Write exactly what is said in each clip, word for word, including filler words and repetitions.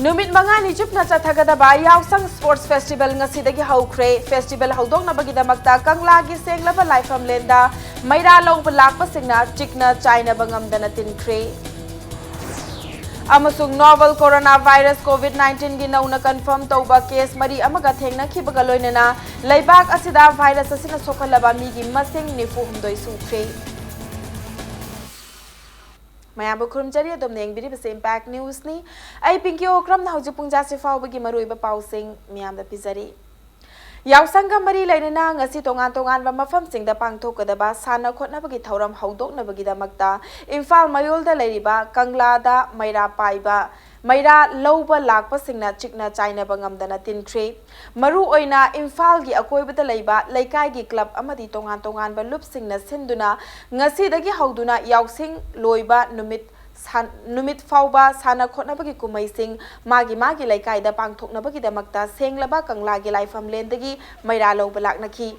ꯅꯨꯃꯤꯠ ꯃꯉꯥꯅꯤ ꯆꯨꯞꯅ ꯆꯠꯊꯒꯗꯕ ꯌꯥꯎꯁꯪ Sports Festival ꯉꯁꯤꯗꯒꯤ ꯍꯧꯈ꯭ꯔꯦ꯫ Festival ꯍꯧꯗꯣꯛꯅꯕꯒꯤꯗꯃꯛꯇ ꯀꯪꯂꯥꯒꯤ ꯁꯦꯡꯂꯕ ꯂꯥꯏꯐꯝꯂꯦꯟꯗ ꯃꯩꯔꯥ ꯂꯧꯕ ꯂꯥꯛꯄꯁꯤꯡꯅ ꯆꯤꯛꯅ ꯆꯥꯏꯅꯕ ꯉꯝꯗꯅ ꯇꯤꯟꯈ꯭ꯔꯦ꯫ ꯑꯃꯁꯨꯡ novel coronavirus COVID nineteen ꯒꯤ ꯅꯧꯅ confirm ꯇꯧꯕ case ꯃꯔꯤ ꯑꯃꯒ ꯊꯦꯡꯅꯈꯤꯕꯒ ꯂꯣꯏꯅꯅ ꯂꯩꯕꯥꯛ ꯑꯁꯤꯗ virus ꯑꯁꯤꯅ ꯁꯣꯛꯍꯜꯂꯕ ꯃꯤꯒꯤ ꯃꯁꯤꯡ ꯅꯤꯐꯨ ꯍꯨꯝꯗꯣꯏ ꯁꯨꯈ꯭ꯔꯦ꯫ ꯃꯌꯥꯝꯕꯨ ꯈꯨꯔꯨꯝꯖꯔꯤ꯫ ꯑꯗꯣꯝꯅ ꯌꯦꯡꯕꯤꯔꯤꯕꯁꯤ Impact News ꯅꯤ꯫ ꯑꯩ ꯄꯤꯡꯀꯤ ꯑꯣꯀ꯭ꯔꯝꯅ ꯍꯧꯖꯤꯛ ꯄꯨꯡ ꯖꯥꯁꯤ ꯐꯥꯎꯕꯒꯤ ꯃꯔꯨꯑꯣꯏꯕ ꯄꯥꯎꯁꯤꯡ ꯃꯤꯌꯥꯝꯗ ꯄꯤꯖꯔꯤ꯫ ꯌꯥꯎꯁꯪꯒ ꯃꯔꯤ ꯂꯩꯅꯅ ꯉꯁꯤ ꯇꯣꯉꯥꯟ ꯇꯣꯉꯥꯟꯕ ꯃꯐꯝꯁꯤꯡꯗ ꯄꯥꯡꯊꯣꯛꯀꯗꯕ ꯁꯥꯟꯅ ꯈꯣꯠꯅꯕꯒꯤ ꯊꯧꯔꯝ ꯍꯧꯗꯣꯛꯅꯕꯒꯤꯗꯃꯛꯇ ꯏꯝꯐꯥꯜ ꯃꯌꯣꯜꯗ ꯂꯩꯔꯤꯕ ꯀꯪꯂꯥꯗ ꯃꯩꯔꯥ ꯄꯥꯏꯕ, ꯃꯩꯔꯥ ꯂꯧꯕ ꯂꯥꯛꯄꯁꯤꯡꯅ ꯆꯤꯛꯅ ꯆꯥꯏꯅꯕ ꯉꯝꯗꯅ ꯇꯤꯟꯈ꯭ꯔꯦ꯫ ꯃꯔꯨ ꯑꯣꯏꯅ ꯏꯝꯐꯥꯜꯒꯤ ꯑꯀꯣꯏꯕꯗ ꯂꯩꯕ ꯂꯩꯀꯥꯏꯒꯤ club ꯑꯃꯗꯤ ꯇꯣꯉꯥꯟ ꯇꯣꯉꯥꯟꯕ ꯂꯨꯞꯁꯤꯡꯅ ꯁꯤꯟꯗꯨꯅ ꯉꯁꯤꯗꯒꯤ ꯍꯧꯗꯨꯅ ꯌꯥꯎꯁꯤꯡ ꯂꯣꯏꯕ ꯅꯨꯃꯤꯠ ꯁꯥꯟ-, ꯅꯨꯃꯤꯠ ꯐꯥꯎꯕ ꯁꯥꯟꯅ ꯈꯣꯠꯅꯕꯒꯤ ꯀꯨꯝꯍꯩꯁꯤꯡ ꯃꯥꯒꯤ ꯃꯥꯒꯤ ꯂꯩꯀꯥꯏꯗ ꯄꯥꯡꯊꯣꯛꯅꯕꯒꯤꯗꯃꯛꯇ ꯁꯦꯡꯂꯕ ꯀꯪꯂꯥꯒꯤ ꯂꯥꯏꯐꯝꯂꯦꯟꯗꯒꯤ ꯃꯩꯔꯥ ꯂꯧꯕ ꯂꯥꯛꯅꯈꯤ꯫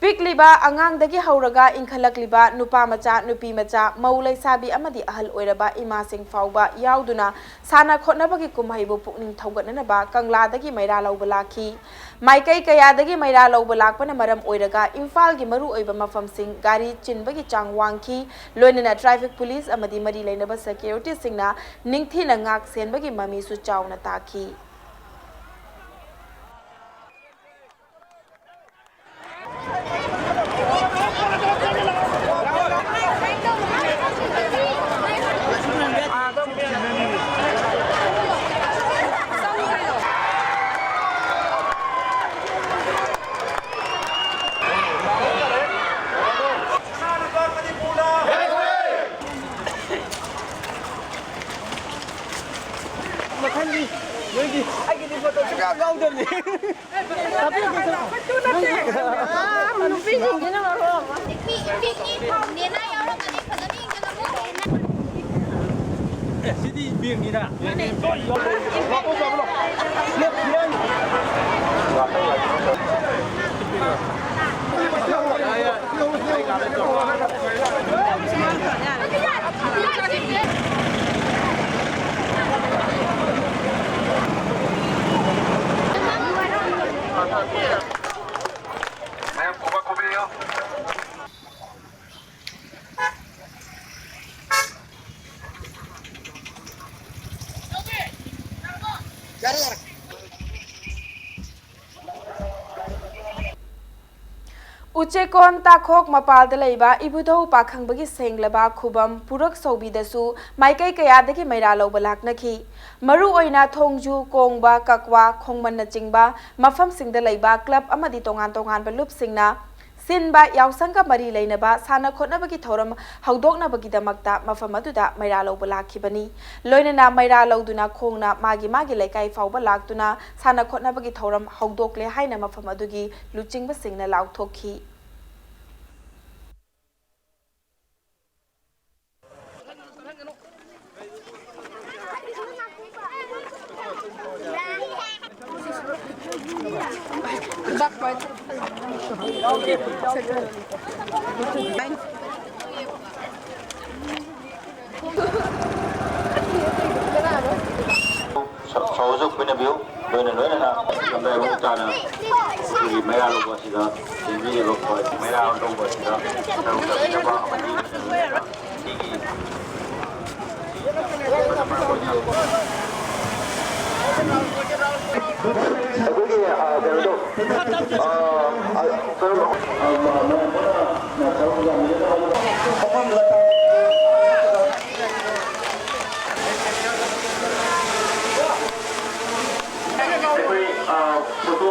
ꯄꯤꯛꯂꯤꯕ ꯑꯉꯥꯡꯗꯒꯤ ꯍꯧꯔꯒ ꯏꯟꯈꯠꯂꯛꯂꯤꯕ ꯅꯨꯄꯥ ꯃꯆꯥ, ꯅꯨꯄꯤ ꯃꯆꯥ, ꯃꯧ ꯂꯩꯁꯥꯕꯤ ꯑꯃꯗꯤ ꯑꯍꯜ ꯑꯣꯏꯔꯕ ꯏꯃꯥꯁꯤꯡ ꯐꯥꯎꯕ ꯌꯥꯎꯗꯨꯅ ꯁꯥꯟꯅ ꯈꯣꯠꯅꯕꯒꯤ ꯀꯨꯝꯍꯩꯕꯨ ꯄꯨꯛꯅꯤꯡ ꯊꯧꯒꯠꯅꯅꯕ ꯀꯪꯂꯥꯗꯒꯤ ꯃꯩꯔꯥ ꯂꯧꯕ ꯂꯥꯛꯈꯤ꯫ ꯃꯥꯏꯀꯩ ꯀꯌꯥꯗꯒꯤ ꯃꯩꯔꯥ ꯂꯧꯕ ꯂꯥꯛꯄꯅ ꯃꯔꯝ ꯑꯣꯏꯔꯒ ꯏꯝꯐꯥꯜꯒꯤ ꯃꯔꯨꯑꯣꯏꯕ ꯃꯐꯝꯁꯤꯡ ꯒꯥꯔꯤ ꯆꯤꯟꯕꯒꯤ ꯆꯥꯡ ꯋꯥꯡꯈꯤ꯫ ꯂꯣꯏꯅꯅ traffic police ꯑꯃꯗꯤ ꯃꯔꯤ ꯂꯩꯅꯕ securityꯁꯤꯡꯅ ꯅꯤꯡꯊꯤꯅ ꯉꯥꯛ ꯁꯦꯟꯕꯒꯤ ꯃꯃꯤꯁꯨ ꯆꯥꯎꯅ ꯇꯥꯈꯤ꯫ ꯃꯊꯪꯒꯤ ꯅꯣꯏꯒꯤ ꯑꯩꯒꯤꯗꯤ ꯐꯣꯇꯣ ꯁꯨꯡꯌꯥꯎ ꯌꯥꯎꯗꯕꯅꯤ꯫ ꯅꯨꯄꯤꯁꯤꯡꯁꯤꯅ ꯃꯔꯣꯜ ꯑꯃ꯫ ꯅꯦꯅꯥ ꯌꯥꯎꯔꯝꯃꯗꯤ ꯐꯖꯅ ꯌꯦꯡꯖꯜꯂꯝꯃꯣ꯫ ꯑꯦ, ꯁꯤꯗꯤ ꯕꯦꯡꯅꯤꯅ꯫ ꯎꯆꯦꯛꯀꯣꯟ ꯇꯥꯈꯣꯛ ꯃꯄꯥꯜꯗ ꯂꯩꯕ ꯏꯕꯨꯙꯧ ꯄꯥꯈꯪꯕꯒꯤ ꯁꯦꯡꯂꯕ ꯈꯨꯕꯝ ꯄꯨꯔꯛ ꯁꯧꯕꯤꯗꯁꯨ ꯃꯥꯏꯀꯩ ꯀꯌꯥꯗꯒꯤ ꯃꯩꯔꯥ ꯂꯧꯕ ꯂꯥꯛꯅꯈꯤ꯫ ꯃꯔꯨꯑꯣꯏꯅ ꯊꯣꯡꯖꯨ, ꯀꯣꯡꯕ, ꯀꯛꯋꯥ, ꯈꯣꯡꯃꯟꯅꯆꯤꯡꯕ ꯃꯐꯝꯁꯤꯡꯗ ꯂꯩꯕ ꯀ꯭ꯂꯕ ꯑꯃꯗꯤ ꯇꯣꯉꯥꯟ ꯇꯣꯉꯥꯟꯕ ꯂꯨꯞꯁꯤꯡꯅ ꯁꯤꯟꯕ ꯌꯥꯎꯁꯪꯒ ꯃꯔꯤ ꯂꯩꯅꯕ ꯁꯥꯟꯅ ꯈꯣꯠꯅꯕꯒꯤ ꯊꯧꯔꯝ ꯍꯧꯗꯣꯛꯅꯕꯒꯤꯗꯃꯛꯇ ꯃꯐꯝ ꯑꯗꯨꯗ ꯃꯩꯔꯥ ꯂꯧꯕ ꯂꯥꯛꯈꯤꯕꯅꯤ꯫ ꯂꯣꯏꯅꯅ ꯃꯩꯔꯥ ꯂꯧꯗꯨꯅ ꯈꯣꯡꯅ ꯃꯥꯒꯤ ꯃꯥꯒꯤ ꯂꯩꯀꯥꯏ ꯐꯥꯎꯕ ꯂꯥꯛꯇꯨꯅ ꯁꯥꯟꯅ ꯈꯣꯠꯅꯕꯒꯤ ꯊꯧꯔꯝ ꯍꯧꯗꯣꯛꯂꯦ ꯍꯥꯏꯅ ꯃꯐꯝ ꯑꯗꯨꯒꯤ ꯂꯨꯆꯤꯡꯕꯁꯤꯡꯅ ꯂꯥꯎꯊꯣꯛꯈꯤ꯫ ꯁꯍꯣꯖꯣꯛ ꯄꯤꯅꯕꯤꯌꯨ꯫ ꯂꯣꯏꯅ ꯂꯣꯏꯅꯅ ꯂꯝꯗꯥꯏ ꯃꯑꯣꯡ ꯇꯥꯅ ꯑꯩꯈꯣꯏꯒꯤ ꯃꯩꯔꯥ ꯂꯧꯕ ꯑꯁꯤꯗ ꯆꯦꯟꯕꯤꯔꯤꯕ ꯃꯩꯔꯥ ꯂꯧꯕ ꯑꯁꯤꯗ ꯁꯔꯨꯛ ꯌꯥꯕꯤꯅꯕ ꯑꯃꯗꯤ ꯂꯣꯏꯅ ꯂꯣꯏꯅꯅ ꯁꯤꯒꯤ ꯑꯩꯈꯣꯏꯒꯤ, ꯑ, ꯀꯩꯅꯣꯗꯣ, ꯑ, ꯑ, ꯀꯩꯅꯣꯗꯣ, ꯑꯩꯈꯣꯏ, ꯑ, ꯐꯣꯇꯣ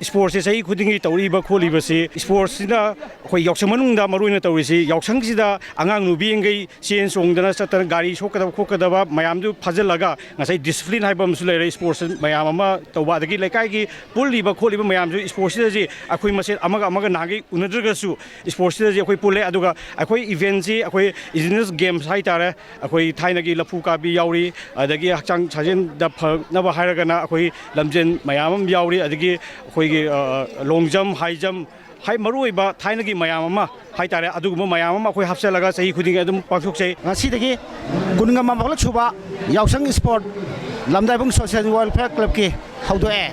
ꯏꯁꯄꯣꯔꯠꯁꯦ ꯆꯍꯤ ꯈꯨꯗꯤꯡꯒꯤ ꯇꯧꯔꯛꯏꯕ ꯈꯣꯠꯂꯤꯕꯁꯤ, ꯏꯁꯄꯣꯔꯠꯁꯁꯤꯅ ꯑꯩꯈꯣꯏ ꯌꯥꯎꯁꯪ ꯃꯅꯨꯡꯗ ꯃꯔꯨꯑꯣꯏꯅ ꯇꯧꯔꯤꯁꯤ, ꯌꯥꯎꯁꯪꯁꯤꯗ ꯑꯉꯥꯡ ꯅꯨꯕꯤꯈꯩ ꯆꯦꯟ ꯆꯣꯡꯗꯅ ꯆꯠꯇꯅ ꯒꯥꯔꯤ ꯁꯣꯛꯀꯗꯕ ꯈꯣꯠꯀꯗꯕ ꯃꯌꯥꯝꯗꯨ ꯐꯥꯖꯤꯜꯂꯒ ꯉꯁꯥꯏ ꯗꯤꯁꯤꯄ꯭ꯂꯤꯟ ꯍꯥꯏꯕ ꯑꯃꯁꯨ ꯂꯩꯔꯦ, ꯏꯁꯄꯣꯔꯠꯁ ꯃꯌꯥꯝ ꯑꯃ ꯇꯧꯕ, ꯑꯗꯒꯤ ꯂꯩꯀꯥꯏꯒꯤ ꯄꯨꯜꯂꯤꯕ ꯈꯣꯠꯂꯤꯕ ꯃꯌꯥꯝꯁꯨ ꯏꯁꯄꯣꯔꯠꯁꯁꯤꯗꯁꯤ ꯑꯩꯈꯣꯏ ꯃꯁꯦꯟ ꯑꯃꯒ ꯑꯃꯒ ꯅꯍꯥꯟꯒꯩ ꯎꯅꯗ꯭ꯔꯒꯁꯨ ꯏꯁꯄꯣꯔꯠꯁꯁꯤꯗꯁꯤ ꯑꯩꯈꯣꯏ ꯄꯨꯜꯂꯦ꯫ ꯑꯗꯨꯒ ꯑꯩꯈꯣꯏ ꯏꯚꯦꯟꯁꯤ ꯑꯩꯈꯣꯏ ꯏꯟꯗꯤꯖꯤꯅꯁ ꯒꯦꯝꯁ ꯍꯥꯏꯇꯥꯔꯦ, ꯑꯩꯈꯣꯏ ꯊꯥꯏꯅꯒꯤ ꯂꯐꯨ ꯀꯥꯕꯤ ꯌꯥꯎꯔꯤ, ꯑꯗꯒꯤ ꯍꯛꯆꯥꯡ ꯁꯥꯖꯦꯜꯗ ꯐꯅꯕ ꯍꯥꯏꯔꯒꯅ ꯑꯩꯈꯣꯏ ꯂꯝꯖꯦꯟ ꯃꯌꯥꯝ ꯑꯃ ꯌꯥꯎꯔꯤ, ꯑꯗꯒꯤ ꯑꯩꯈꯣꯏꯒꯤ, ꯑ, ꯂꯣꯡ ꯖꯝ, ꯍꯥꯏ ꯖꯝ, ꯍꯥꯏ, ꯃꯔꯨꯑꯣꯏꯕ ꯊꯥꯏꯅꯒꯤ ꯃꯌꯥꯝ ꯑꯃ ꯍꯥꯏꯇꯥꯔꯦ, ꯑꯗꯨꯒꯨꯝꯕ ꯃꯌꯥꯝ ꯑꯃ ꯑꯩꯈꯣꯏ ꯍꯥꯞꯆꯤꯜꯂꯒ ꯆꯍꯤ ꯈꯨꯗꯤꯡꯒꯤ ꯑꯗꯨꯝ ꯄꯥꯡꯊꯣꯛꯆꯩ꯫ ꯉꯁꯤꯗꯒꯤ ꯀꯨꯟꯒ ꯃꯥꯄꯜꯂꯛ ꯁꯨꯕ ꯌꯥꯎꯁꯪ ꯏꯁꯄꯣꯔꯠ ꯂꯝꯗꯥꯏꯕꯨꯡ ꯁꯣꯁꯤꯌꯦꯜ ꯋꯦꯜꯐꯤꯌꯔ ꯀ꯭ꯂꯕꯀꯤ ꯍꯧꯗꯣꯛꯑꯦ꯫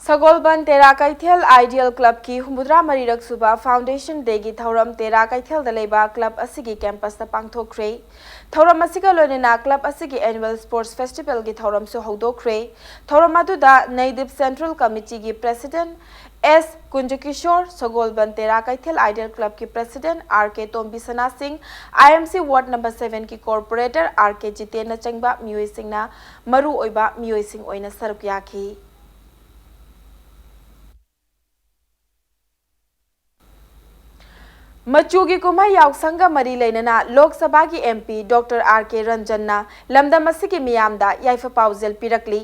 ꯁꯒꯣꯜꯕꯟ ꯇꯦꯔꯥ ꯀꯩꯊꯦꯜ Ideal Clubꯀꯤ ꯍꯨꯝꯐꯨꯇꯔꯥ ꯃꯔꯤꯔꯛ ꯁꯨꯕ Foundation Dayꯒꯤ ꯊꯧꯔꯝ ꯇꯦꯔꯥ ꯀꯩꯊꯦꯜꯗ ꯂꯩꯕ club ꯑꯁꯤꯒꯤ campusꯇ ꯄꯥꯡꯊꯣꯛꯈ꯭ꯔꯦ꯫ ꯊꯧꯔꯝ ꯑꯁꯤꯒ ꯂꯣꯏꯅꯅ club ꯑꯁꯤꯒꯤ annual sports festivalꯒꯤ ꯊꯧꯔꯝꯁꯨ ꯍꯧꯗꯣꯛꯈ꯭ꯔꯦ꯫ ꯊꯧꯔꯝ ꯑꯗꯨꯗ ꯅꯩꯗꯤꯞ Central Committeeꯒꯤ President S ꯀꯨꯟꯖꯀꯤꯁꯣꯔ, ꯁꯒꯣꯜꯕꯟ ꯇꯦꯔꯥ ꯀꯩꯊꯦꯜ Ideal Clubꯀꯤ President R K Tombi ꯁꯅꯥꯁꯤꯡ, I M C Ward number sevenꯒꯤ Corporator R K ꯖꯤꯇꯦꯟꯅꯆꯤꯡꯕ ꯃꯤꯑꯣꯏꯁꯤꯡꯅ ꯃꯔꯨ ꯑꯣꯏꯕ ꯃꯤꯑꯣꯏꯁꯤꯡ ꯑꯣꯏꯅ ꯁꯔꯨꯛ ꯌꯥꯈꯤ꯫ ꯃꯆꯨꯒꯤ ꯀꯨꯝꯍꯩ ꯌꯥꯎꯁꯪꯒ ꯃꯔꯤ ꯂꯩꯅꯅ ꯂꯣꯛ ꯁꯚꯥꯒꯤ M P Doctor R K ꯔꯟꯖꯟꯅ ꯂꯝꯗꯝ ꯑꯁꯤꯒꯤ ꯃꯤꯌꯥꯝꯗ ꯌꯥꯏꯐ ꯄꯥꯎꯖꯦꯜ ꯄꯤꯔꯛꯂꯤ꯫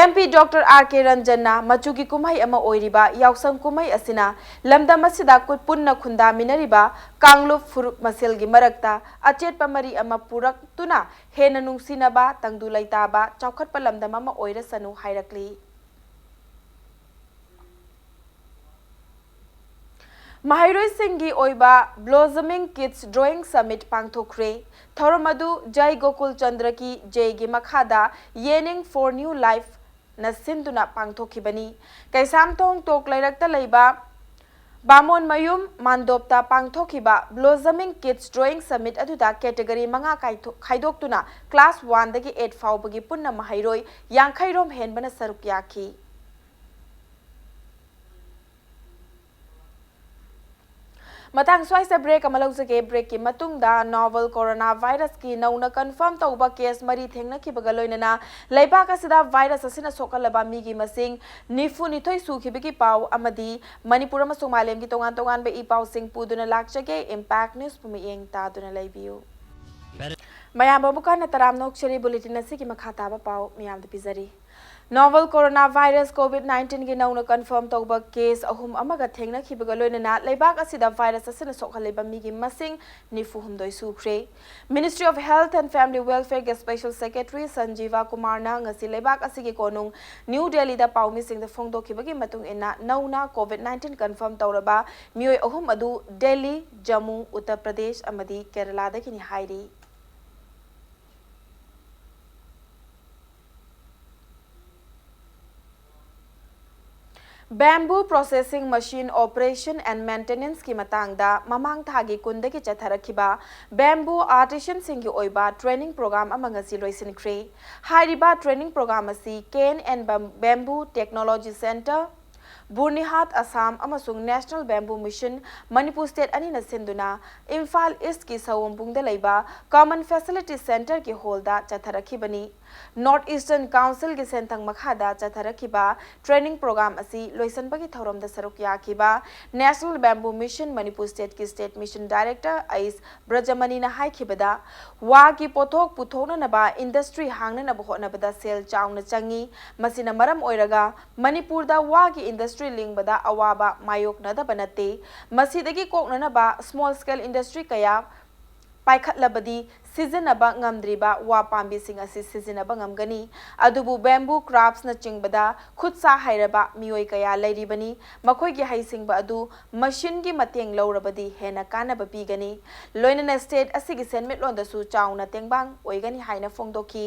M P Doctor R K ꯔꯟꯖꯟꯅ ꯃꯆꯨꯒꯤ ꯀꯨꯝꯍꯩ ꯑꯃ ꯑꯣꯏꯔꯤꯕ ꯌꯥꯎꯁꯪ ꯀꯨꯝꯍꯩ ꯑꯁꯤꯅ ꯂꯝꯗꯝ ꯑꯁꯤꯗ ꯀꯨꯠ-, ꯄꯨꯟꯅ ꯈꯨꯟꯗꯥꯃꯤꯟꯅꯔꯤꯕ ꯀꯥꯡꯂꯨꯞ ꯐꯨꯔꯨꯞ ꯃꯁꯦꯜꯒꯤ ꯃꯔꯛꯇ ꯑꯆꯦꯠꯄ ꯃꯔꯤ ꯑꯃ ꯄꯨꯔꯛꯇꯨꯅ ꯍꯦꯟꯅ ꯅꯨꯡꯁꯤꯅꯕ, ꯇꯪꯗꯨ ꯂꯩꯇꯥꯕ, ꯆꯥꯎꯈꯠꯄ ꯂꯝꯗꯝ ꯑꯃ ꯑꯣꯏꯔꯁꯅꯨ ꯍꯥꯏꯔꯛꯂꯤ꯫ ꯃꯍꯩꯔꯣꯏꯁꯤꯡꯒꯤ ꯑꯣꯏꯕ Blossoming Kids Drawing Summit ꯄꯥꯡꯊꯣꯛꯈ꯭ꯔꯦ꯫ ꯊꯧꯔꯝ ꯑꯗꯨ ꯖꯩ ꯒꯣꯀꯨꯜ ꯆꯟꯗ꯭ꯔ ꯀꯤ ꯖꯩꯒꯤ ꯃꯈꯥꯗ Yearning for New Life ꯅ ꯁꯤꯟꯗꯨꯅ ꯄꯥꯡꯊꯣꯛꯈꯤꯕꯅꯤ꯫ ꯀꯩꯁꯥꯝꯊꯣꯡ ꯇꯣꯛ ꯂꯩꯔꯛꯇ ꯂꯩꯕ ꯕꯥꯃꯣꯟꯃꯌꯨꯝ ꯃꯥꯟꯗꯣꯞꯇ ꯄꯥꯡꯊꯣꯛꯈꯤꯕ Blossoming Kids Drawing Summit ꯑꯗꯨꯗ category ꯃꯉꯥ ꯀꯥꯏꯊꯣꯛ-, ꯈꯥꯏꯗꯣꯛꯇꯨꯅ class one ꯗꯒꯤ eight ꯐꯥꯎꯕꯒꯤ ꯄꯨꯟꯅ ꯃꯍꯩꯔꯣꯏ ꯌꯥꯡꯈꯩ ꯔꯣꯝ ꯍꯦꯟꯕꯅ ꯁꯔꯨꯛ ꯌꯥꯈꯤ꯫ ꯃꯇꯥꯡ ꯁ꯭ꯋꯥꯏꯁꯤꯗ break ꯑꯃ ꯂꯧꯖꯒꯦ꯫ Breakꯀꯤ ꯃꯇꯨꯡꯗ novel coronavirusꯀꯤ ꯅꯧꯅ confirm ꯇꯧꯕ case ꯃꯔꯤ ꯊꯦꯡꯅꯈꯤꯕꯒ ꯂꯣꯏꯅꯅ ꯂꯩꯕꯥꯛ ꯑꯁꯤꯗ virus ꯑꯁꯤꯅ ꯁꯣꯛꯍꯜꯂꯕ ꯃꯤꯒꯤ ꯃꯁꯤꯡ ꯅꯤꯐꯨ ꯅꯤꯊꯣꯏ ꯁꯨꯈꯤꯕꯒꯤ ꯄꯥꯎ ꯑꯃꯗꯤ ꯃꯅꯤꯄꯨꯔ ꯑꯃꯁꯨꯡ ꯃꯥꯂꯦꯝꯒꯤ ꯇꯣꯉꯥꯟ ꯇꯣꯉꯥꯟꯕ ꯏ ꯄꯥꯎꯁꯤꯡ ꯄꯨꯗꯨꯅ ꯂꯥꯛꯆꯒꯦ꯫ Impact Newsꯄꯨ ꯃꯤꯠꯌꯦꯡ ꯇꯥꯗꯨꯅ ꯂꯩꯕꯤꯌꯨ꯫ ꯃꯌꯥꯝꯕꯨ ꯑꯃꯨꯛ ꯍꯟꯅ ꯇꯔꯥꯝꯅ ꯑꯣꯛꯆꯔꯤ꯫ Bulletin ꯑꯁꯤꯒꯤ ꯃꯈꯥ ꯇꯥꯕ ꯄꯥꯎ ꯃꯌꯥꯝꯗ ꯄꯤꯖꯔꯤ꯫ Novel coronavirus COVID nineteenꯒꯤ ꯅꯧꯅ confirm ꯇꯧꯕ case ꯑꯍꯨꯝ ꯑꯃꯒ ꯊꯦꯡꯅꯈꯤꯕꯒ ꯂꯣꯏꯅꯅ ꯂꯩꯕꯥꯛ ꯑꯁꯤꯗ virus ꯑꯁꯤꯅ ꯁꯣꯛꯍꯜꯂꯤꯕ ꯃꯤꯒꯤ ꯃꯁꯤꯡ ꯅꯤꯐꯨ ꯍꯨꯝꯗꯣꯏ ꯁꯨꯈ꯭ꯔꯦ꯫ Ministry of Health and Family Welfareꯒꯤ Special Secretary Sanjiv ꯀꯨꯃꯥꯔꯅ ꯉꯁꯤ ꯂꯩꯕꯥꯛ ꯑꯁꯤꯒꯤ ꯀꯣꯅꯨꯡ ꯅ꯭ꯌꯨ ꯗꯦꯜꯂꯤꯗ ꯄꯥꯎꯃꯤꯁꯤꯡꯗ ꯐꯣꯡꯗꯣꯛꯈꯤꯕꯒꯤ ꯃꯇꯨꯡ ꯏꯟꯅ, ꯅꯧꯅ COVID nineteen confirm ꯇꯧꯔꯕ ꯃꯤꯑꯣꯏ ꯑꯍꯨꯝ ꯑꯗꯨ ꯗꯦꯜꯂꯤ, ꯖꯝꯃꯨ, ꯎꯠꯇꯔ ꯄ꯭ꯔꯗꯦꯁ ꯑꯃꯗꯤ ꯀꯦꯔꯂꯥꯗꯒꯤꯅꯤ ꯍꯥꯏꯔꯤ꯫ Bamboo Processing Machine Operation and Maintenanceꯀꯤ ꯃꯇꯥꯡꯗ ꯃꯃꯥꯡ ꯊꯥꯒꯤ ꯀꯨꯟꯗꯒꯤ ꯆꯠꯊꯔꯛꯈꯤꯕ bamboo artisanꯁꯤꯡꯒꯤ ꯑꯣꯏꯕ training program ꯑꯃ ꯉꯁꯤ ꯂꯣꯏꯁꯤꯟꯈ꯭ꯔꯦ꯫ ꯍꯥꯏꯔꯤꯕ training program ꯑꯁꯤ Cane and Bam-, Bamboo Technology Centre, ꯕꯨꯔꯅꯤꯍꯥꯠ, Assam, ꯑꯃꯁꯨꯡ National Bamboo Mission, Manipur state ꯑꯅꯤꯅ ꯁꯤꯟꯗꯨꯅ ꯏꯝꯐꯥꯜ Eastꯀꯤ ꯁꯑꯣꯝꯕꯨꯡꯗ ꯂꯩꯕ Common Facility Centreꯒꯤ hallꯗ ꯆꯠꯊꯔꯛꯈꯤꯕꯅꯤ꯫ North Eastern Councilꯒꯤ ꯁꯦꯟꯊꯪ ꯃꯈꯥꯗ ꯆꯠꯊꯔꯛꯈꯤꯕ training program ꯑꯁꯤ ꯂꯣꯏꯁꯤꯟꯕꯒꯤ ꯊꯧꯔꯝꯗ ꯁꯔꯨꯛ ꯌꯥꯈꯤꯕ National Bamboo Mission Manipur stateꯀꯤ state mission director ꯑꯩꯁ ꯕ꯭ꯔꯖꯃꯅꯤꯅ ꯍꯥꯏꯈꯤꯕꯗ, ꯋꯥꯒꯤ ꯄꯣꯠꯊꯣꯛ ꯄꯨꯊꯣꯛꯅꯅꯕ industry ꯍꯥꯡꯅꯅꯕ ꯍꯣꯠꯅꯕꯗ ꯁꯦꯜ ꯆꯥꯎꯅ ꯆꯪꯏ꯫ ꯃꯁꯤꯅ ꯃꯔꯝ ꯑꯣꯏꯔꯒ ꯃꯅꯤꯄꯨꯔꯗ ꯋꯥꯒꯤ industry ꯂꯤꯡꯕꯗ ꯑꯋꯥꯕ ꯃꯥꯌꯣꯛꯅꯗꯕ ꯅꯠꯇꯦ꯫ ꯃꯁꯤꯗꯒꯤ ꯀꯣꯛꯅꯅꯕ small scale industry ꯀꯌꯥ ꯄꯥꯏꯈꯠꯂꯕꯗꯤ ꯁꯤꯖꯤꯟꯅꯕ ꯉꯝꯗ꯭ꯔꯤꯕ ꯋꯥ ꯄꯥꯝꯕꯤꯁꯤꯡ ꯑꯁꯤ ꯁꯤꯖꯤꯟꯅꯕ ꯉꯝꯒꯅꯤ꯫ ꯑꯗꯨꯕꯨ bamboo craftsꯅꯆꯤꯡꯕꯗ ꯈꯨꯠ ꯁꯥ ꯍꯩꯔꯕ ꯃꯤꯑꯣꯏ ꯀꯌꯥ ꯂꯩꯔꯤꯕꯅꯤ꯫ ꯃꯈꯣꯏꯒꯤ ꯍꯩꯁꯤꯡꯕ ꯑꯗꯨ machineꯒꯤ ꯃꯇꯦꯡ ꯂꯧꯔꯕꯗꯤ ꯍꯦꯟꯅ ꯀꯥꯟꯅꯕ ꯄꯤꯒꯅꯤ꯫ ꯂꯣꯏꯅꯅ state ꯑꯁꯤꯒꯤ ꯁꯦꯟꯃꯤꯠꯂꯣꯟꯗꯁꯨ ꯆꯥꯎꯅ ꯇꯦꯡꯕꯥꯡ ꯑꯣꯏꯒꯅꯤ ꯍꯥꯏꯅ ꯐꯣꯡꯗꯣꯛꯈꯤ꯫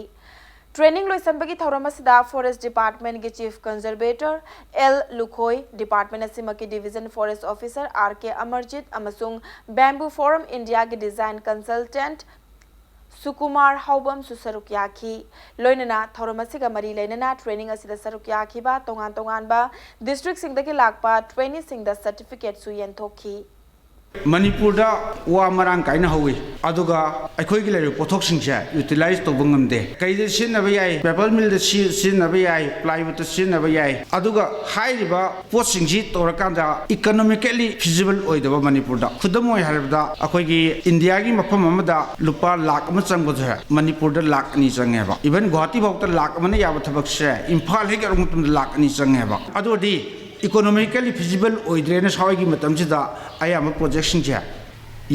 Training ꯂꯣꯏꯁꯤꯟꯕꯒꯤ ꯊꯧꯔꯝ ꯑꯁꯤꯗ Forest Departmentꯀꯤ Chief Conservator L Lukhoi, department ꯑꯁꯤꯃꯛꯀꯤ Division Forest Officer R K Amarjit ꯑꯃꯁꯨꯡ Bamboo Forum Indiaꯒꯤ design consultant ꯁꯨꯀꯨꯃꯥꯔ ꯍꯥꯎꯕꯝꯁꯨ ꯁꯔꯨꯛ ꯌꯥꯈꯤ꯫ ꯂꯣꯏꯅꯅ ꯊꯧꯔꯝ ꯑꯁꯤꯒ ꯃꯔꯤ ꯂꯩꯅꯅ training ꯑꯁꯤꯗ ꯁꯔꯨꯛ ꯌꯥꯈꯤꯕ ꯇꯣꯉꯥꯟ ꯇꯣꯉꯥꯟꯕ districtꯁꯤꯡꯗꯒꯤ ꯂꯥꯛꯄ traineeꯁꯤꯡꯗ certificateꯁꯨ ꯌꯦꯟꯊꯣꯛꯈꯤ꯫ ꯃꯅꯤꯄꯨꯔꯗ ꯋꯥ ꯃꯔꯥꯡ ꯀꯥꯏꯅ ꯍꯧꯏ, ꯑꯗꯨꯒ ꯑꯩꯈꯣꯏꯒꯤ ꯂꯩꯔꯤꯕ ꯄꯣꯠꯊꯣꯛꯁꯤꯡꯁꯦ utilize ꯇꯧꯕ ꯉꯝꯗꯦ꯫ ꯀꯩꯗ ꯁꯤꯖꯤꯟꯅꯕ ꯌꯥꯏ? Paper millꯗ ꯁꯤ-, ꯁꯤꯖꯤꯟꯅꯕ ꯌꯥꯏ, plywoodꯇ ꯁꯤꯖꯤꯟꯅꯕ ꯌꯥꯏ꯫ ꯑꯗꯨꯒ ꯍꯥꯏꯔꯤꯕ ꯄꯣꯠꯁꯤꯡꯁꯤ ꯇꯧꯔꯀꯥꯟꯗ economically feasible ꯑꯣꯏꯗꯕ ꯃꯅꯤꯄꯨꯔꯗ꯫ ꯈꯨꯗꯝ ꯑꯣꯏ ꯍꯥꯏꯔꯕꯗ, ꯑꯩꯈꯣꯏꯒꯤ ꯏꯟꯗꯤꯌꯥꯒꯤ ꯃꯐꯝ ꯑꯃꯗ ꯂꯨꯄꯥ ꯂꯥꯈ ꯑꯃ ꯆꯪꯕꯁꯦ ꯃꯅꯤꯄꯨꯔꯗ ꯂꯥꯈ ꯑꯅꯤ ꯆꯪꯉꯦꯕ꯫ Even ꯒꯨꯋꯥꯍꯥꯇꯤ ꯐꯥꯎꯗ ꯂꯥꯈ ꯑꯃꯅ ꯌꯥꯕ ꯊꯕꯛꯁꯦ ꯏꯝꯐꯥꯜ ꯍꯦꯛ ꯌꯧꯔꯛꯄ ꯃꯇꯝꯗ ꯂꯥꯈ ꯑꯅꯤ ꯆꯪꯉꯦꯕ꯫ ꯑꯗꯨ ꯑꯣꯏꯔꯗꯤ economically feasible ꯑꯣꯏꯗ꯭ꯔꯦꯅ ꯁꯥꯎꯏꯒꯤ ꯃꯇꯝꯁꯤꯗ ꯑꯌꯥꯝꯕ projectꯁꯤꯡꯁꯦ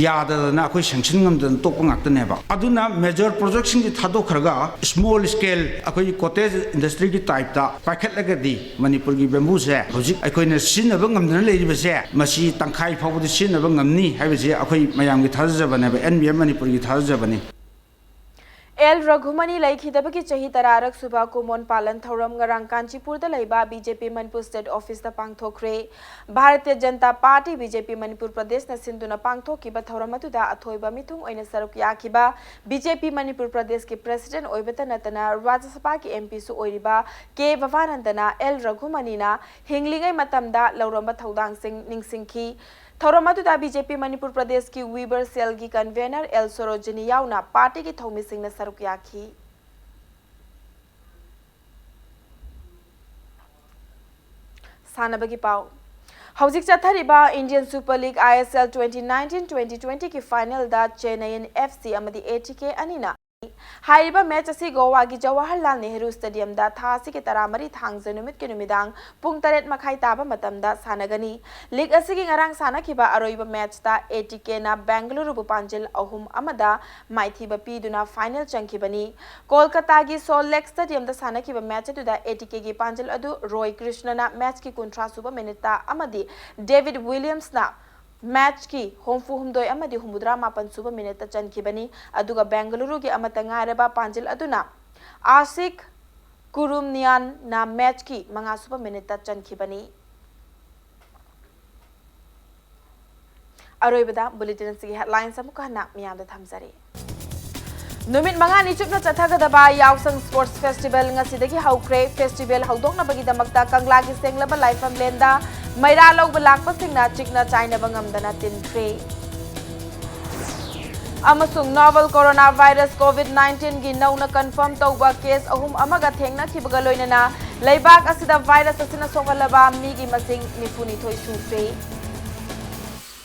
ꯌꯥꯗꯗꯅ ꯑꯩꯈꯣꯏ sanction ꯉꯝꯗꯅ ꯇꯣꯛꯄ ꯉꯥꯛꯇꯅꯦꯕ꯫ ꯑꯗꯨꯅ major projectꯁꯤꯡꯁꯤ ꯊꯥꯗꯣꯛꯈ꯭ꯔꯒ small scale ꯑꯩꯈꯣꯏꯒꯤ cottage industryꯒꯤ typeꯇ ꯄꯥꯏꯈꯠꯂꯒꯗꯤ ꯃꯅꯤꯄꯨꯔꯒꯤ bambooꯁꯦ ꯍꯧꯖꯤꯛ ꯑꯩꯈꯣꯏꯅ ꯁꯤꯖꯤꯟꯅꯕ ꯉꯝꯗꯅ ꯂꯩꯔꯤꯕꯁꯦ ꯃꯁꯤ ꯇꯪꯈꯥꯏ ꯐꯥꯎꯕꯗꯤ ꯁꯤꯖꯤꯟꯅꯕ ꯉꯝꯅꯤ ꯍꯥꯏꯕꯁꯦ ꯑꯩꯈꯣꯏ ꯃꯌꯥꯝꯒꯤ ꯊꯥꯖꯖꯕꯅꯦꯕ, ꯑꯦꯟ ꯕꯤ ꯑꯦꯝ ꯃꯅꯤꯄꯨꯔꯒꯤ ꯊꯥꯖꯖꯕꯅꯤ꯫ ꯑꯦꯜ ꯔꯘꯨꯃꯅꯤ ꯂꯩꯈꯤꯗꯕꯒꯤ ꯆꯍꯤ ꯇꯔꯥꯔꯛ ꯁꯨꯕ ꯀꯨꯃꯣꯟ ꯄꯥꯂꯟ ꯊꯧꯔꯝ ꯉꯔꯥꯡ ꯀꯥꯟꯆꯤꯄꯨꯔꯗ ꯂꯩꯕ ꯕꯤ ꯖꯦ ꯄꯤ ꯃꯅꯤꯄꯨꯔ ꯁ꯭ꯇꯦꯠ ꯑꯣꯐꯤꯁꯇ ꯄꯥꯡꯊꯣꯛꯈ꯭ꯔꯦ꯫ Bharatiya Janata party, B J ꯄꯤ ꯃꯅꯤꯄꯨꯔ ꯄ꯭ꯔꯗꯦꯁꯅ ꯁꯤꯟꯗꯨꯅ ꯄꯥꯡꯊꯣꯛꯈꯤꯕ ꯊꯧꯔꯝ ꯑꯗꯨꯗ ꯑꯊꯣꯏꯕ ꯃꯤꯊꯨꯡ ꯑꯣꯏꯅ ꯁꯔꯨꯛ ꯌꯥꯈꯤꯕ ꯕꯤ ꯖꯦ ꯄꯤ ꯃꯅꯤꯄꯨꯔ ꯄ꯭ꯔꯗꯦꯁꯀꯤ ꯄ꯭ꯔꯦꯁꯤꯗꯦꯟꯠ ꯑꯣꯏꯕꯇ ꯅꯠꯇꯅ ꯔꯥꯖ꯭ꯌ ꯁꯚꯥꯒꯤ ꯑꯦꯝ ꯄꯤꯁꯨ ꯑꯣꯏꯔꯤꯕ ꯀꯦ ꯚꯕꯥꯅꯟꯗꯅ ꯑꯦꯜ ꯔꯘꯨꯃꯅꯤꯅ ꯍꯤꯡꯂꯤꯉꯩ ꯃꯇꯝꯗ ꯂꯧꯔꯝꯕ ꯊꯧꯗꯥꯡꯁꯤꯡ ꯅꯤꯡꯁꯤꯡꯈꯤ꯫ ꯊꯧꯔꯝ ꯑꯗꯨꯗ ꯕꯤ ꯖꯦ ꯄꯤ ꯃꯅꯤꯄꯨꯔ ꯄ꯭ꯔꯗꯦꯁꯀꯤ ꯋꯤꯕꯔ ꯁꯦꯜꯒꯤ ꯀꯟꯚꯦꯅꯔ ꯑꯦꯜ ꯁꯣꯔꯣꯖꯤꯅꯤ ꯌꯥꯎꯅ ꯄꯥꯔꯇꯤꯒꯤ ꯊꯧꯃꯤꯁꯤꯡꯅ ꯁꯔꯨꯛ ꯌꯥꯈꯤ꯫ ꯁꯥꯟꯅꯕꯒꯤ ꯄꯥꯎ꯫ ꯍꯧꯖꯤꯛ ꯆꯠꯊꯔꯤꯕ Indian Super League, I S L, twenty nineteen twenty twenty ꯒꯤ ꯐꯥꯏꯅꯦꯜꯗ ꯆꯦꯟꯅꯌꯟ ꯑꯦꯐ ꯁꯤ ꯑꯃꯗꯤ ꯑꯦ ꯇꯤ ꯀꯦ ꯑꯅꯤꯅ ꯍꯥꯏꯔꯤꯕ ꯃꯦꯆ ꯑꯁꯤ ꯒꯣꯋꯥꯒꯤ ꯖꯋꯥꯍꯔꯂꯥꯜ ꯅꯦꯍꯔꯨ ꯁ꯭ꯇꯦꯗꯤꯌꯝꯗ ꯊꯥ ꯑꯁꯤꯒꯤ ꯇꯔꯥꯃꯔꯤ ꯊꯥꯡꯖ ꯅꯨꯃꯤꯠꯀꯤ ꯅꯨꯃꯤꯗꯥꯡ ꯄꯨꯡ ꯇꯔꯦꯠ ꯃꯈꯥꯏ ꯇꯥꯕ ꯃꯇꯝꯗ ꯁꯥꯟꯅꯒꯅꯤ꯫ ꯂꯤꯒ ꯑꯁꯤꯒꯤ ꯉꯔꯥꯡ ꯁꯥꯟꯅꯈꯤꯕ ꯑꯔꯣꯏꯕ ꯃꯦꯆꯇ ꯑꯦ ꯇꯤ ꯀꯦꯅ ꯕꯦꯡꯒꯂꯨꯔꯨꯕꯨ ꯄꯥꯟꯖꯤꯜ ꯑꯍꯨꯝ ꯑꯃꯗ ꯃꯥꯏꯊꯤꯕ ꯄꯤꯗꯨꯅ ꯐꯥꯏꯅꯦꯜ ꯆꯪꯈꯤꯕꯅꯤ꯫ ꯀꯣꯜꯀꯇꯥꯒꯤ ꯁꯣꯜ ꯂꯦꯛ ꯁ꯭ꯇꯦꯗꯤꯌꯝꯗ ꯁꯥꯟꯅꯈꯤꯕ ꯃꯦꯆ ꯑꯗꯨꯗ ꯑꯦ ꯇꯤ ꯀꯦꯒꯤ ꯄꯥꯟꯖꯤꯜ ꯑꯗꯨ ꯔꯣꯏ ꯀ꯭ꯔꯤꯁꯅꯅ ꯃꯦꯆꯀꯤ ꯀꯨꯟꯊ꯭ꯔꯥ ꯁꯨꯕ ꯃꯤꯅꯤꯠꯇ ꯑꯃꯗꯤ ꯗꯦꯕꯤꯗ ꯋꯤꯂꯤꯌꯝꯁꯅ ꯃꯦꯆꯀꯤ ꯍꯨꯝꯐꯨ ꯍꯨꯝꯗꯣꯏ ꯑꯃꯗꯤ ꯍꯨꯝꯐꯨꯇꯔꯥ ꯃꯥꯄꯟ ꯁꯨꯕ ꯃꯤꯅꯤꯠꯇ ꯆꯟꯈꯤꯕꯅꯤ꯫ ꯑꯗꯨꯒ ꯕꯦꯡꯒꯂꯨꯔꯨꯒꯤ ꯑꯃꯠꯇ ꯉꯥꯏꯔꯕ ꯄꯥꯟꯖꯤꯜ ꯑꯗꯨꯅ ꯑꯥꯁꯤꯛ ꯀꯨꯔꯨꯝꯅꯤꯌꯥꯟꯅ ꯃꯦꯆꯀꯤ ꯃꯉꯥ ꯁꯨꯕ ꯃꯤꯅꯤꯠꯇ ꯆꯟꯈꯤꯕꯅꯤ꯫ ꯑꯔꯣꯏꯕꯗ ꯕꯨꯂꯦꯇꯤꯟ ꯑꯁꯤꯒꯤ ꯍꯦꯗꯂꯥꯏꯟꯁ ꯑꯃꯨꯛꯀ ꯍꯟꯅ ꯃꯤꯌꯥꯝꯗ ꯊꯝꯖꯔꯤ꯫ ꯅꯨꯃꯤꯠ ꯃꯉꯥꯅꯤ ꯆꯨꯞꯅ ꯆꯠꯊꯒꯗꯕ ꯌꯥꯎꯁꯪ ꯁ꯭ꯄꯣꯔꯠꯁ ꯐꯦꯁꯇꯤꯚꯦꯜ ꯉꯁꯤꯗꯒꯤ ꯍꯧꯈ꯭ꯔꯦ꯫ ꯐꯦꯁꯇꯤꯚꯦꯜ ꯍꯧꯗꯣꯛꯅꯕꯒꯤꯗꯃꯛꯇ ꯀꯪꯂꯥꯒꯤ ꯁꯦꯡꯂꯕ ꯂꯥꯏꯐꯝꯂꯦꯟꯗ ꯃꯩꯔꯥ ꯂꯧꯕ ꯂꯥꯛꯄꯁꯤꯡꯅ ꯆꯤꯛꯅ ꯆꯥꯏꯅꯕ ꯉꯝꯗꯅ ꯇꯤꯟꯈ꯭ꯔꯦ꯫ ꯑꯃꯁꯨꯡ ꯅꯣꯚꯦꯜ ꯀꯣꯔꯣꯅꯥ ꯚꯥꯏꯔꯁ ꯀꯣꯚꯤꯗ ꯅꯥꯏꯟꯇꯤꯟꯒꯤ ꯅꯧꯅ ꯀꯟꯐꯥꯔꯝ ꯇꯧꯕ ꯀꯦꯁ ꯑꯍꯨꯝ ꯑꯃꯒ ꯊꯦꯡꯅꯈꯤꯕꯒ ꯂꯣꯏꯅꯅ ꯂꯩꯕꯥꯛ ꯑꯁꯤꯗ ꯚꯥꯏꯔꯁ ꯑꯁꯤꯅ ꯁꯣꯛꯍꯜꯂꯕ ꯃꯤꯒꯤ ꯃꯁꯤꯡ ꯅꯤꯐꯨꯅꯤꯊꯣꯏ ꯁꯨꯈ꯭ꯔꯦ꯫